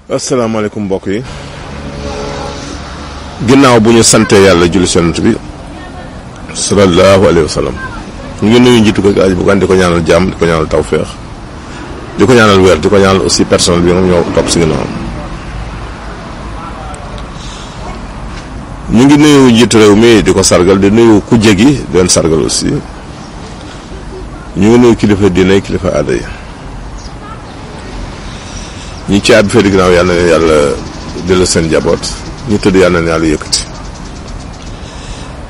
asalaamaaleykum mbokk yi ginnaaw bu ñu sante yàlla julli ci Yonent bi sallallahu alayhi wa sallam ñu ngi nuyu njiitu ko aji bu gan di ko ñaanal jàmm di ko ñaanal tawféex di ko ñaanal wér di ko ñaanal aussi personnel bi moom ñoo topp si ginnaaw ñu ngi nuyu njiitu réew mi di ko sargal di nuyu ku jégi di leen sargal aussi ñu ngi nuyu kilifa diine kilifa aada yi ñi caabi fee di ginnaaw yàlla na yàlla dellu seen jaboot ñu tëdd yàlla na yàlla yëkkati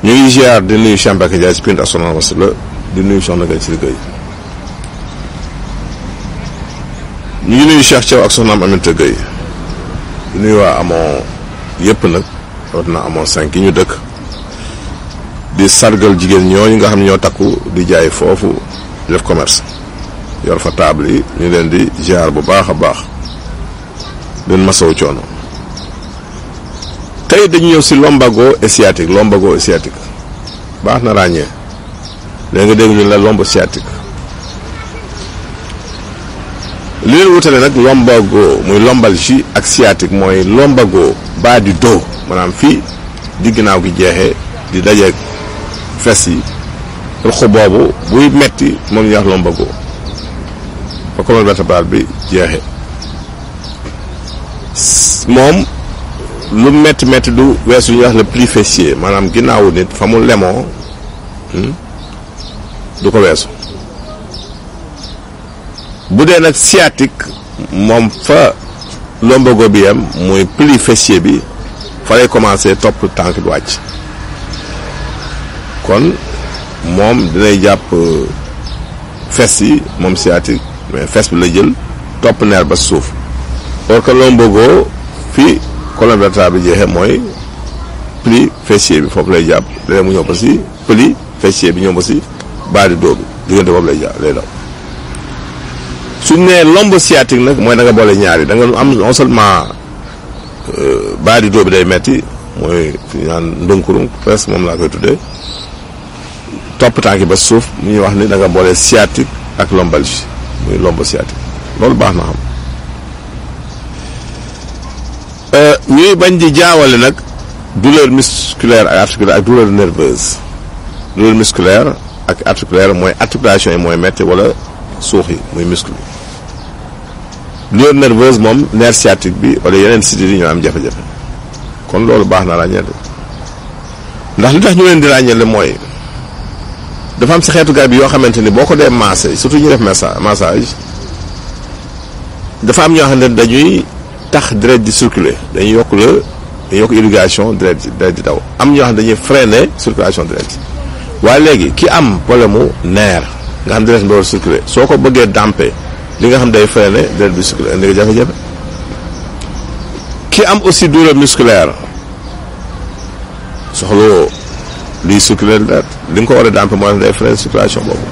ñu ngi ziar di nuyu Chambaka Ndiaye si Pinte Assouna Wasila di nuyu Soxna Gaye si liggéey ñu ngi nuyu Cheikh Thiaw ak soxnaam Aminata Gueye di nuyu waa amoo yëpp nag wat na amoo 5 yi ñu dëkk di sargal jigéen ñooñu nga xam ne ñoo takku di jaay foofu di def commerce yor fa table yi ñu leen di ziar bu baax a baax den masawu coono tey dañu ñëw si lumbago et sciatique baax na ràññee léegi nga dégg ñu la lombo sciatique li leen wutale nag lumbago muy lombalgie ak sciatique mooy lumbago bas du dos maanaam fii di ginnaaw gi jeexee di dajeeg fes yi ruq boobu buy metti moom ñuy wax lumbago fa colonne vertébrale bi jeexee moom lu metti du weesu ñuy wax le pli fessier maanaam ginnaawu nit fa mu lemoo du ko weesu bu dee nag sciatique moom fa lumbago bi yem muy pli fessier bi fa lay commencé topp tànk bi wàcc kon moom dinay jàpp fes yi moom sciatique mais fes bi la jël topp neer ba suuf or que lumbago fii colonne vertébrale bi jeexee mooy pli fessier bi foofu lay jàpp léegi mu ñëw ba si pli fessier bi ñëw ba si bas du dos bi diggante boobu lay jàpp lay daw suñ nee lombo sciatique nag mooy da nga boole ñaar yi da nga am non seulement bas du dos bi day metti mooy fi ñaan ndënkurum presque moom laa koy tuddee topp tànki ba suuf mu ñuy wax ni da nga boole sciatique ak lombalgie muy lombo sciatique loolu baax na xam ñuy bañ di jaawale nag douleur musculaire ak articulaire ak douleur nerveuse douleur musculaire ak articulaire mooy articulation yi mooy metti wala suux yi muy muscle bi douleur nerveuse moom nerf sciatique bi wala yeneen sidit yi ñoo am jafe-jafe kon loolu baax na ràññeele ndax li tax ñu leen di ràññeele mooy dafa am si xeetu garab yoo xamante ni boo ko dee massé surtout ñu def massage dafa am ñoo xam ne dañuy tax deret di circuler dañuy yokk irrigation deret di daw am ñoo xam ne dañuy freiner circulation deret waaye léegi ki am problème mu nerf nga xam deret bi war circuler soo ko bëggee damper li nga xam day freiner deret bi circuler indi nga jafe-jafe ki am aussi douleur musculaire soxloo liy circuler deret li nga ko war a damper mooy day freiner circulation boobu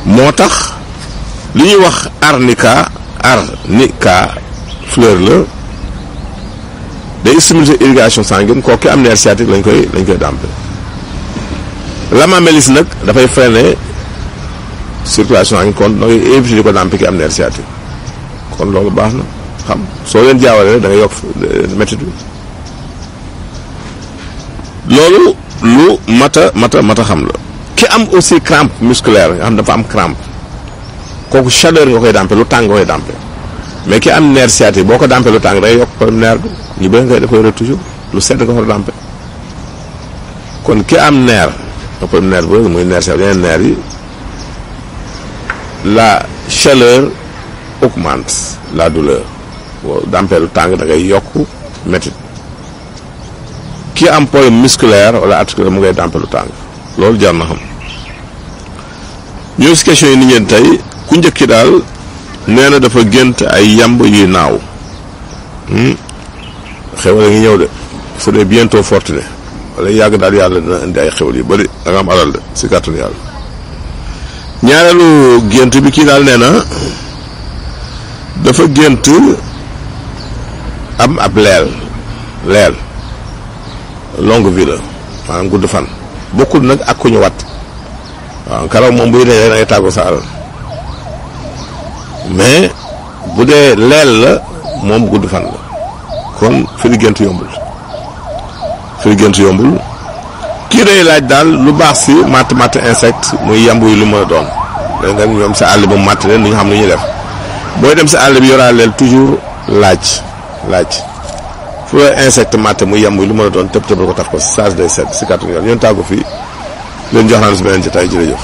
moo tax li ñuy wax arnica fleur la day stimuler irrigation sanguine kooku am nerf sciatique lañ koy damper l'amamélis nag dafay freiner circulation sanguine kon da ngay éviter di ko damper ki am nerf sciatique kon loolu baax na xam soo leen jaawale da ngay yokk métti bi loolu lu mata xam la ki am aussi crampe musculaire nga xam dafa am crampe kooku chaleur nga koy damper lu tàng nga koy damper mais ki am nerf sciatique boo ko damper lu tàng day yokk problème nerf bi ñu bëri nga def koy toujours lu sedd nga ko damper kon ki am nerf nga problème nerf bi muy nerf sciatique yeneen nerf yi la chaleur augmente la douleur boo damper lu tàng da ngay yokk métit ki am problème musculaire wala articulaire mu ngay damper lu tàng loolu jar na xam ñëw si question yi ni ngeen tey ku njëkki daal nee na dafa gént ay yamb yuy naaw xewal a ngi ñëw de su dee bientôt fortuné wala yàgg daal yàlla dina indi ay xewal yu bari da nga am alal de si kàttanu yàlla ñaareelu gént bi kii daal nee na dafa gént am ab leel longue vie la maanaam gudd fan bokkul nag ak ku ñu wat waaw karaw moom buy dee da ngay tàggoo sa alal mais bu dee leel la moom gudd fan la kon firi gént yombul kii day laaj daal lu baax si matt insecte muy yamb yi lu mën a doon da nga ñoom sa àll ba matt leen ñu xam lu ñuy def booy dem sa àll bi yoraaleel toujours laaj fu la insecte matt muy yamb yi lu mën a doon tëb ko taf ko si saa day sedd si kàttanu yoon ñoon tàggu fii leen jox naan si beneen jotaay jërëjëf